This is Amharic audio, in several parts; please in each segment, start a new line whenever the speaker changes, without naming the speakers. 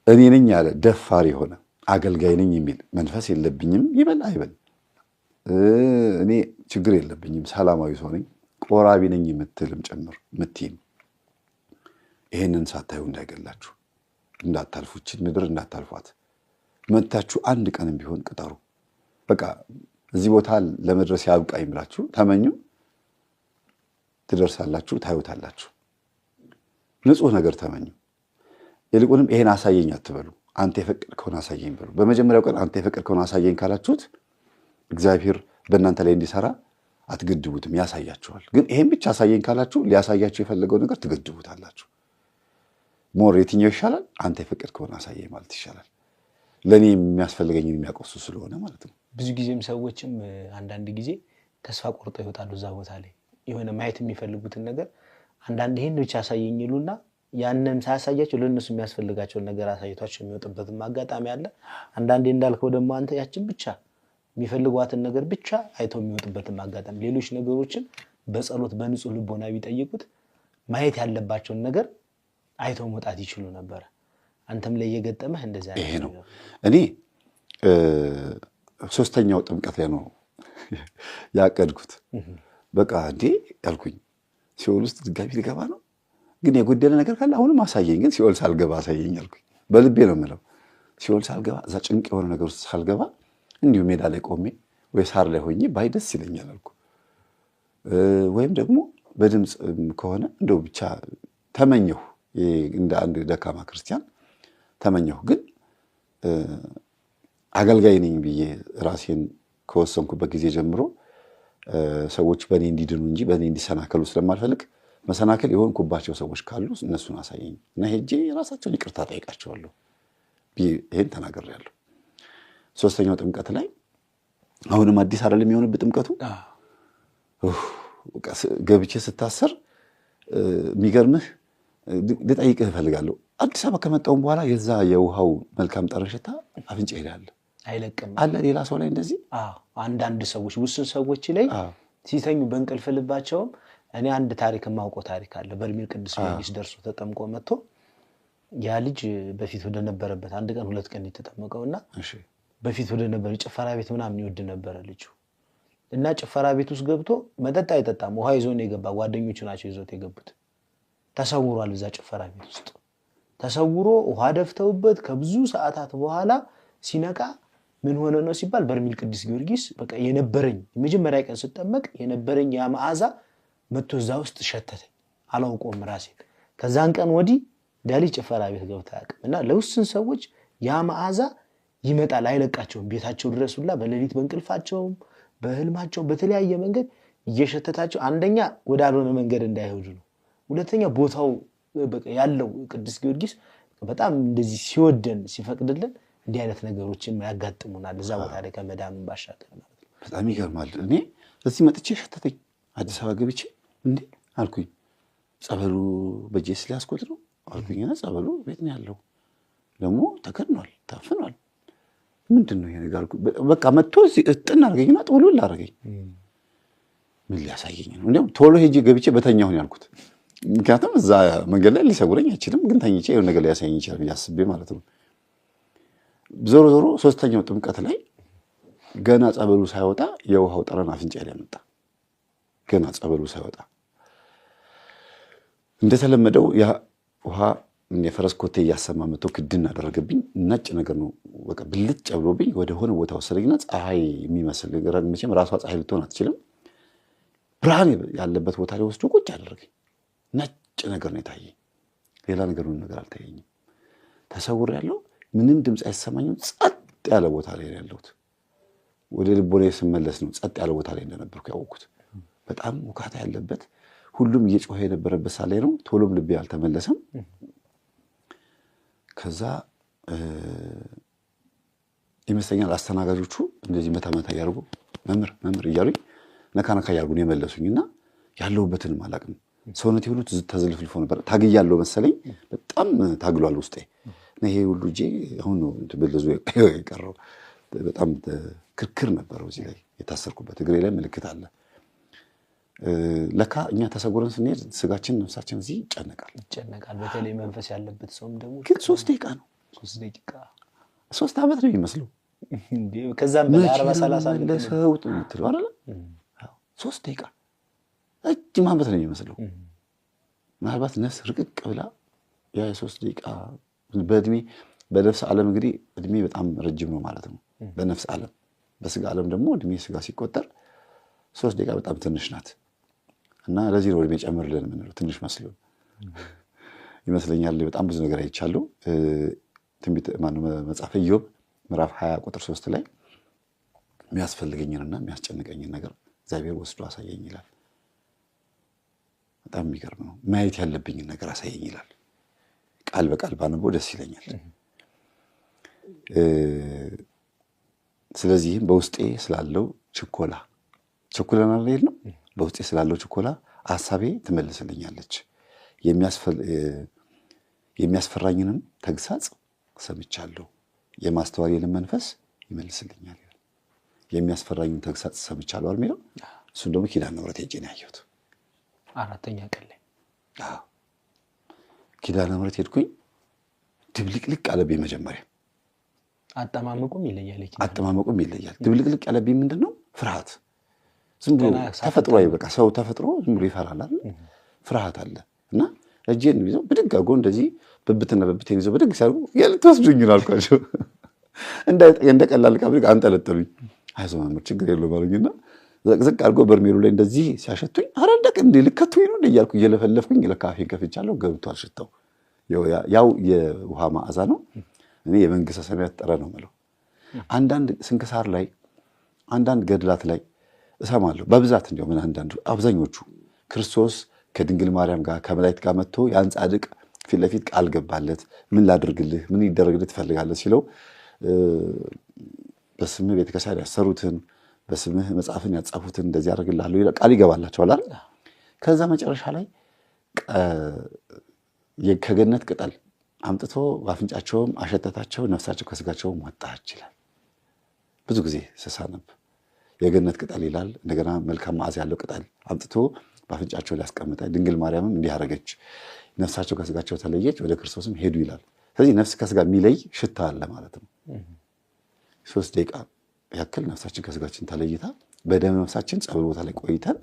እኔ ነኝ ያለ ደፋር የሆነ አገልጋይ ነኝ የሚል መንፈስ የለብኝም ይበል አይበል፣ እኔ ችግር የለብኝም ሰላማዊ ሰው ነኝ ቆራቢ ነኝ የምትልም ጭምር ምትይም ይሄንን ሳታዩ እንዳይገላችሁ፣ እንዳታልፉ፣ ይህችን ምድር እንዳታልፏት። መጥታችሁ አንድ ቀንም ቢሆን ቅጠሩ። በቃ እዚህ ቦታ ለመድረስ ያብቃኝ ብላችሁ ተመኙ፣ ትደርሳላችሁ፣ ታዩታላችሁ። ንጹህ ነገር ተመኙ። ይልቁንም ይሄን አሳየኝ አትበሉ። አንተ የፈቀድከውን አሳየኝ በሉ። በመጀመሪያው ቀን አንተ የፈቀድከውን አሳየኝ ካላችሁት እግዚአብሔር በእናንተ ላይ እንዲሰራ አትገድቡትም፣ ያሳያችኋል። ግን ይሄን ብቻ አሳየኝ ካላችሁ ሊያሳያችሁ የፈለገው ነገር ትገድቡታላችሁ። More የትኛው ይሻላል? አንተ የፈቀድከውን አሳየኝ ማለት ይሻላል። ለእኔ የሚያስፈልገኝን የሚያቆሱ ስለሆነ ማለት ነው።
ብዙ ጊዜም ሰዎችም አንዳንድ ጊዜ ተስፋ ቆርጠው ይወጣሉ። እዛ ቦታ ላይ የሆነ ማየት የሚፈልጉትን ነገር አንዳንድ ይህን ብቻ አሳየኝ ይሉና ያንን ሳያሳያቸው ለእነሱ የሚያስፈልጋቸውን ነገር አሳይቷቸው የሚወጡበትም አጋጣሚ አለ። አንዳንዴ እንዳልከው ደግሞ አንተ ያችን ብቻ የሚፈልጓትን ነገር ብቻ አይተው የሚወጡበትም አጋጣሚ፣ ሌሎች ነገሮችን በጸሎት በንጹህ ልቦና ቢጠይቁት ማየት ያለባቸውን ነገር አይተው መውጣት ይችሉ ነበረ። አንተም ላይ የገጠመህ እንደዚያ
ይሄ ነው። እኔ ሶስተኛው ጥምቀት ላይ ነው ያቀድኩት። በቃ እንዴ ያልኩኝ ሲኦል ውስጥ ድጋሚ ልገባ ነው፣ ግን የጎደለ ነገር ካለ አሁንም አሳየኝ፣ ግን ሲኦል ሳልገባ አሳየኝ አልኩኝ። በልቤ ነው የምለው። ሲኦል ሳልገባ እዛ ጭንቅ የሆነ ነገር ውስጥ ሳልገባ እንዲሁ ሜዳ ላይ ቆሜ ወይ ሳር ላይ ሆኜ ባይ ደስ ይለኛል አልኩ። ወይም ደግሞ በድምፅ ከሆነ እንደው ብቻ ተመኘሁ፣ እንደ አንድ ደካማ ክርስቲያን ተመኘሁ። ግን አገልጋይ ነኝ ብዬ ራሴን ከወሰንኩበት ጊዜ ጀምሮ ሰዎች በእኔ እንዲድኑ እንጂ በእኔ እንዲሰናከሉ ስለማልፈልግ መሰናክል የሆንኩባቸው ሰዎች ካሉ እነሱን አሳየኝ እና ሄጄ ራሳቸውን ይቅርታ ጠይቃቸዋለሁ። ይሄን ተናግሬያለሁ። ሶስተኛው ጥምቀት ላይ አሁንም አዲስ አይደለም የሚሆንብህ ጥምቀቱ። ገብቼ ስታሰር የሚገርምህ ልጠይቅህ እፈልጋለሁ። አዲስ አበባ ከመጣሁም በኋላ የዛ የውሃው መልካም ጠረን ሽታ አፍንጫ ይሄዳል
አይለቅም
አለ ሌላ ሰው ላይ እንደዚህ።
አንዳንድ ሰዎች ውስን ሰዎች ላይ ሲተኙ በእንቅልፍ ልባቸውም። እኔ አንድ ታሪክ የማውቀው ታሪክ አለ። በርሜል ቅዱስ ጊዮርጊስ ደርሶ ተጠምቆ መጥቶ ያ ልጅ በፊት ወደነበረበት አንድ ቀን ሁለት ቀን የተጠመቀውና በፊት ወደ ነበረ ጭፈራ ቤት ምናምን ይወድ ነበረ ልጁ እና ጭፈራ ቤት ውስጥ ገብቶ መጠጥ አይጠጣም። ውሃ ይዞ ነው የገባ። ጓደኞቹ ናቸው ይዞት የገቡት። ተሰውሯል። እዛ ጭፈራ ቤት ውስጥ ተሰውሮ ውሃ ደፍተውበት ከብዙ ሰዓታት በኋላ ሲነቃ ምን ሆነ ነው ሲባል በርሜል ቅዱስ ጊዮርጊስ በቃ የነበረኝ የመጀመሪያ ቀን ስጠመቅ የነበረኝ ያ መዓዛ መጥቶ እዛ ውስጥ ሸተተኝ፣ አላውቀውም ራሴን። ከዛን ቀን ወዲህ ዳሊ ጭፈራ ቤት ገብቶ አያውቅም። እና ለውስን ሰዎች ያ መዓዛ ይመጣል፣ አይለቃቸውም። ቤታቸው ድረስ ሁላ በሌሊት በእንቅልፋቸውም በህልማቸውም በተለያየ መንገድ እየሸተታቸው፣ አንደኛ ወዳልሆነ መንገድ እንዳይሄዱ ነው። ሁለተኛ ቦታው በቃ ያለው ቅዱስ ጊዮርጊስ በጣም እንደዚህ ሲወደን ሲፈቅድልን እንዲህ አይነት ነገሮችን ያጋጥሙናል። እዛ ቦታ ላይ ከመዳን ባሻገር ማለት ነው።
በጣም ይገርማል። እኔ እዚህ መጥቼ ሸተተኝ። አዲስ አበባ ገብቼ እንዴ አልኩኝ። ጸበሉ በጄ ስለያዝኩት ነው አልኩኝና ጸበሉ ቤት ነው ያለው፣ ደግሞ ተከድኗል፣ ታፍኗል። ምንድን ነው ይሄ ነገር አልኩኝ። በቃ መጥቶ እዚህ እጥን አደረገኝና ጥውልውል አደረገኝ። ምን ሊያሳየኝ ነው? እንዲያውም ቶሎ ሄጄ ገብቼ በተኛሁን ያልኩት። ምክንያቱም እዛ መንገድ ላይ ሊሰውረኝ አይችልም፣ ግን ተኝቼ የሆነ ነገር ሊያሳየኝ ይችላል ብዬ አስቤ ማለት ነው። ዞሮ ዞሮ ሶስተኛው ጥምቀት ላይ ገና ጸበሉ ሳይወጣ የውሃው ጠረን አፍንጫ ላይ መጣ። ገና ጸበሉ ሳይወጣ እንደተለመደው ያ ውሃ የፈረስ ኮቴ እያሰማ መጥቶ ክድን አደረገብኝ። ነጭ ነገር ነው በቃ ብልጭ ብሎብኝ ወደ ሆነ ቦታ ወሰደኝና ፀሐይ የሚመስል ነገር፣ መቼም ራሷ ፀሐይ ልትሆን አትችልም፣ ብርሃን ያለበት ቦታ ላይ ወስዶ ቁጭ አደረገኝ። ነጭ ነገር ነው የታየኝ፣ ሌላ ነገር ምንም ነገር አልታየኝም። ተሰውር ያለው ምንም ድምፅ አይሰማኝም። ጸጥ ያለ ቦታ ላይ ነው ያለሁት። ወደ ልቦና ስመለስ ነው ጸጥ ያለ ቦታ ላይ እንደነበርኩ ያወቅኩት። በጣም ውካታ ያለበት ሁሉም እየጮኸ የነበረበት ሳላይ ነው። ቶሎም ልቤ አልተመለሰም። ከዛ ይመስለኛል አስተናጋጆቹ እንደዚህ መታ መታ እያደረጉ መምህር መምህር እያሉኝ ነካ ነካ እያደረጉ ነው የመለሱኝ እና ያለሁበትንም አላውቅም። ሰውነቴ ሁሉ ተዝልፍልፎ ነበር። ታግያለሁ መሰለኝ፣ በጣም ታግሏል ውስጤ። እና ይሄ ሁሉ እጄ አሁን ነው ብልዙ የቀረው። በጣም ክርክር ነበረው እዚህ ላይ የታሰርኩበት እግሬ ላይ ምልክት አለ። ለካ እኛ ተሰውረን ስንሄድ ስጋችን ነፍሳችን እዚህ ይጨነቃል
ይጨነቃል። በተለይ መንፈስ ያለበት ሰውም ደግሞ
ግን 3 ደቂቃ ነው።
3 ደቂቃ
3 ዓመት ነው የሚመስለው።
ከዛም በላይ 40 30
ለሰው የምትለው አይደለ? 3 ደቂቃ ረጅም ዓመት ነው የሚመስለው። ምናልባት ነፍስ ርቅቅ ብላ ያ የ3 ደቂቃ በእድሜ በነፍስ ዓለም እንግዲህ እድሜ በጣም ረጅም ነው ማለት ነው። በነፍስ ዓለም በስጋ ዓለም ደግሞ እድሜ ስጋ ሲቆጠር 3 ደቂቃ በጣም ትንሽ ናት። እና ለዚህ ነው እድሜ ጨምርልን የምንለው ትንሽ መስሎ ይመስለኛል። በጣም ብዙ ነገር አይቻለሁ። ትንቢት ማነው መጽሐፈ ኢዮብ ምዕራፍ 20 ቁጥር 3 ላይ የሚያስፈልገኝንና የሚያስጨንቀኝን ነገር እግዚአብሔር ወስዶ አሳየኝ ይላል። በጣም የሚገርም ነው። ማየት ያለብኝን ነገር አሳየኝ ይላል። ቃል በቃል ባነበው ደስ ይለኛል። ስለዚህም በውስጤ ስላለው ችኮላ ችኮላና ላይ ነው በውስጤ ስላለው ችኮላ ሐሳቤ ትመልስልኛለች። የሚያስፈራኝንም ተግሳጽ ሰምቻለሁ፣ የማስተዋሌንም መንፈስ ይመልስልኛል። የሚያስፈራኝን ተግሳጽ ሰምቻለሁ አይደል? እሱን ደግሞ ኪዳነ ምሕረት ሄጄ ነው ያየሁት።
4ኛ ቀን ላይ
አዎ ኪዳነ ምሕረት ሄድኩኝ። ድብልቅልቅ አለብኝ። መጀመሪያ
አጠማመቁም ይለያል፣
አጠማመቁም ይለያል። ድብልቅልቅ ያለብኝ ምንድነው? ፍርሃት። ዝም ብሎ ተፈጥሯዊ በቃ ሰው ተፈጥሮ ዝም ብሎ ይፈራል አይደል? ፍርሃት አለ። እና እጄን ይዘው ብድግ አድርጎ እንደዚህ ብብትና ብብቴን ይዘው ብድግ ሲያደርጉ ልትወስዱኝ ነው አልኳቸው። እንደ ቀላል ዕቃ ብድግ አንጠለጠሉኝ። አይዞህ መምህር ችግር የለውም አሉኝና ዘቅዘቅ አድርጎ በርሜሉ ላይ እንደዚህ ሲያሸቱኝ ኧረ እንደ ልከቱኝ ነው እያልኩ እየለፈለፍኩኝ ለካ አፌን ከፍቻለሁ። ገብቷል ሽታው። ያው የውሃ መዓዛ ነው። እኔ የመንግስተ ሰማያት ጠረን ነው የምለው። አንዳንድ ስንክሳር ላይ አንዳንድ ገድላት ላይ እሰማለሁ በብዛት እንደው ምን አንዳንዱ አብዛኞቹ ክርስቶስ ከድንግል ማርያም ጋር ከመላእክት ጋር መጥቶ ያን ጻድቅ ፊት ለፊት ቃል ገባለት። ምን ላድርግልህ፣ ምን ይደረግልህ ትፈልጋለህ ሲለው በስምህ ቤተክርስቲያን ያሰሩትን በስምህ መጽሐፍን ያጻፉትን እንደዚህ አደርግልሃለሁ ይላል፣ ቃል ይገባላቸዋል አይደል? ከዛ መጨረሻ ላይ ከገነት ቅጠል አምጥቶ በአፍንጫቸውም አሸተታቸው፣ ነፍሳቸው ከስጋቸውም ወጣች ይላል። ብዙ ጊዜ ስሳነብ የገነት ቅጠል ይላል። እንደገና መልካም መዓዛ ያለው ቅጠል አምጥቶ በአፍንጫቸው ላይ አስቀመጠ። ድንግል ማርያምም እንዲህ አደረገች፣ ነፍሳቸው ከስጋቸው ተለየች፣ ወደ ክርስቶስም ሄዱ ይላል። ስለዚህ ነፍስ ከስጋ የሚለይ ሽታ አለ ማለት ነው። 3 ደቂቃ ያክል ነፍሳችን ከስጋችን ተለይታ በደመ ነፍሳችን ጸበል ቦታ ላይ ቆይተን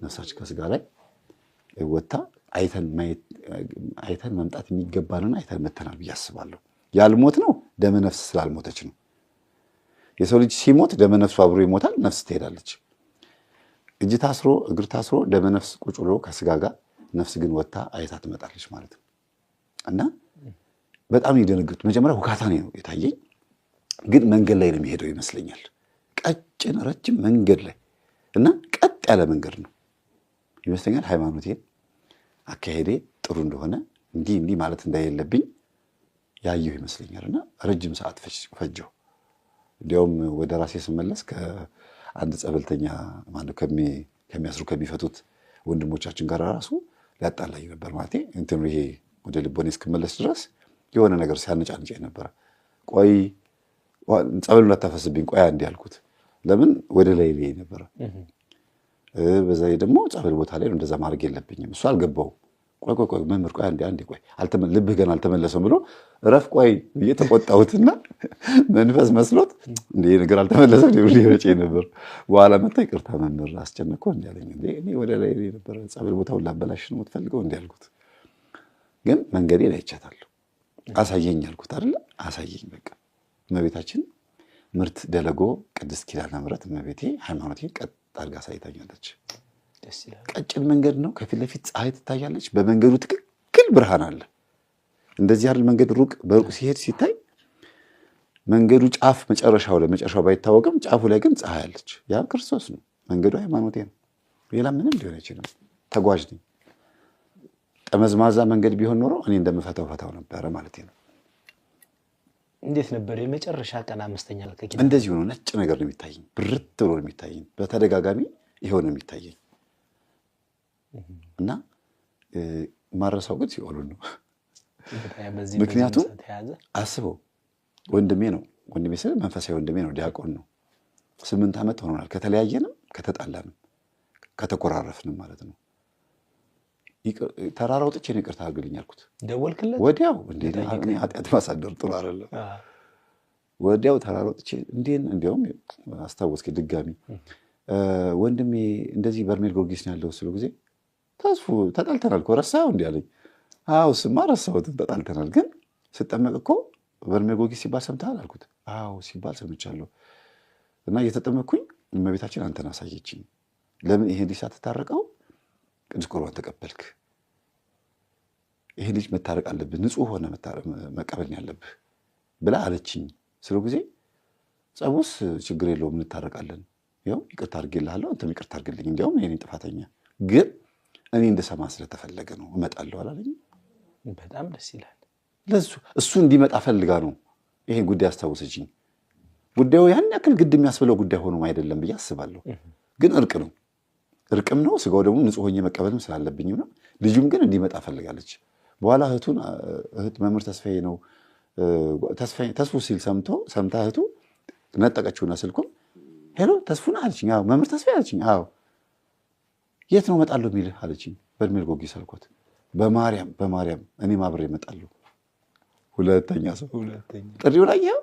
ነፍሳችን ከስጋ ላይ ወጥታ አይተን መምጣት የሚገባንን አይተን መተናል ብዬ አስባለሁ። ያልሞት ነው ደመ ነፍስ ስላልሞተች ነው። የሰው ልጅ ሲሞት ደመ ነፍሱ አብሮ ይሞታል፣ ነፍስ ትሄዳለች። እጅ ታስሮ እግር ታስሮ ደመ ነፍስ ቁጭ ብሎ ከስጋ ጋር፣ ነፍስ ግን ወጥታ አይታ ትመጣለች ማለት ነው። እና በጣም የደነገጥኩት መጀመሪያ ሁካታ ነው የታየኝ፣ ግን መንገድ ላይ ነው የሚሄደው ይመስለኛል። ቀጭን ረጅም መንገድ ላይ እና ቀጥ ያለ መንገድ ነው ይመስለኛል። ሃይማኖቴን አካሄዴ ጥሩ እንደሆነ እንዲህ እንዲህ ማለት እንደሌለብኝ ያየሁ ይመስለኛል። እና ረጅም ሰዓት ፈጀው። እንዲያውም ወደ ራሴ ስመለስ ከአንድ ጸበልተኛ ማለት ከሚያስሩ ከሚፈቱት ወንድሞቻችን ጋር ራሱ ሊያጣላኝ ነበር። ማለቴ እንትኑ ይሄ ወደ ልቦኔ እስክመለስ ድረስ የሆነ ነገር ሲያነጫንጨኝ ነበረ። ቆይ ጸበሉን እንዳታፈስብኝ ቆይ አንዴ አልኩት። ለምን ወደ ላይ ላይ ነበረ። በዛ ላይ ደግሞ ጸበል ቦታ ላይ እንደዛ ማድረግ የለብኝም። እሱ አልገባውም። ቆይ ቆይ ቆይ መምህር ቆይ አንዴ አንዴ ቆይ ልብህ ገና አልተመለሰም ብሎ እረፍ ቆይ ብዬ ተቆጣሁትና መንፈስ መስሎት እንዴ ነገር አልተመለሰም ብሎ ሊረጨኝ ነበር። በኋላ መጣ ይቅርታ መምህር አስጨነቅኩህ እንዴ አለኝ። እንዴ እኔ ወደ ላይ ነበር ጸበል ቦታውን ላበላሽ ነው የምትፈልገው እንዴ አልኩት። ግን መንገዴን አይቻታለሁ። አሳየኝ አልኩት አይደለ? አሳየኝ በቃ እመቤታችን ምርት ደለጎ ቅድስት ኪዳነ ምሕረት እመቤቴ ሃይማኖቴን ቀጥ አድርጋ አሳይታኛለች። ቀጭን መንገድ ነው። ከፊት ለፊት ፀሐይ ትታያለች። በመንገዱ ትክክል ብርሃን አለ። እንደዚህ አይደል መንገድ ሩቅ በሩቅ ሲሄድ ሲታይ መንገዱ ጫፍ መጨረሻው ላይ መጨረሻው ባይታወቅም ጫፉ ላይ ግን ፀሐይ አለች። ያ ክርስቶስ ነው። መንገዱ ሃይማኖቴ ነው። ሌላ ምንም ሊሆን አይችልም። ተጓዥ ነኝ። ጠመዝማዛ መንገድ ቢሆን ኖሮ እኔ እንደምፈታው ፈታው ነበረ ማለት ነው።
እንዴት ነበር የመጨረሻ ቀን? 5ኛ ቀን
እንደዚህ ሆኖ ነጭ ነገር ነው የሚታየኝ፣ ብርት ብሎ ነው የሚታየኝ። በተደጋጋሚ ይሄው ነው የሚታየኝ እና ማረሳው ግን ሲኦሉን ነው። ምክንያቱም አስበው ወንድሜ ነው፣ ወንድሜ ስል መንፈሳዊ ወንድሜ ነው፣ ዲያቆን ነው። 8 ዓመት ሆኖናል ከተለያየንም ከተጣላንም ከተኮራረፍንም ማለት ነው። ተራራ ወጥቼ ነው ይቅርታ አድርግልኝ አልኩት።
ደወልክለት?
ወዲያው እንዴ እኔ ኃጢአት ማሳደር ጥሩ አይደለም። ወዲያው ተራራ ወጥቼ እንዲያውም አስታወስክ ድጋሚ ወንድሜ እንደዚህ በርሜል ጊዮርጊስ ነው ያለው ስለው ጊዜ ተስፉ ተጣልተናል እኮ ረሳኸው እንዲህ አለኝ። አዎ ስማ ረሳሁትም፣ ተጣልተናል፣ ግን ስጠመቅ እኮ በርሜል ጊዮርጊስ ሲባል ሰምተሃል አልኩት። አዎ ሲባል ሰምቻለሁ። እና እየተጠመቅኩኝ እመቤታችን አንተን አሳየችኝ። ለምን ይሄን ልጅ ሳትታረቀው ቅዱስ ቁርባን ተቀበልክ? ይሄ ልጅ መታረቅ አለብህ፣ ንጹሕ ሆነ መቀበል ያለብህ ብላ አለችኝ ስለው ጊዜ ጸቡስ ችግር የለውም እንታረቃለን፣ ያው ይቅርታ አድርጌልሃለሁ፣ አንተም ይቅርታ አድርግልኝ፣ እንዲያውም እኔ ጥፋተኛ፣ ግን እኔ እንደሰማ ስለተፈለገ ነው እመጣለሁ አላለኝ።
በጣም ደስ ይላል።
ለሱ እሱ እንዲመጣ ፈልጋ ነው ይሄን ጉዳይ አስታወሰችኝ። ጉዳዩ ያን ያክል ግድ የሚያስብለው ጉዳይ ሆኖም አይደለም ብዬ አስባለሁ። ግን እርቅ ነው እርቅም ነው። ስጋው ደግሞ ንጹሕ ሆኜ መቀበልም ስላለብኝም ነው። ልጁም ግን እንዲመጣ ፈልጋለች። በኋላ እህቱን እህት መምህር ተስፋዬ ነው ተስፉ ሲል ሰምቶ ሰምታ እህቱ ነጠቀችውና ስልኩን hello ተስፉን አለችኝ። አዎ መምህር ተስፋዬ አለችኝ። አዎ የት ነው እመጣለሁ የሚልህ አለችኝ። በርሜል ጊዮርጊስ አልኳት። በማርያም በማርያም እኔም አብሬ እመጣለሁ። ሁለተኛ ሰው ጥሪውን አየኸው?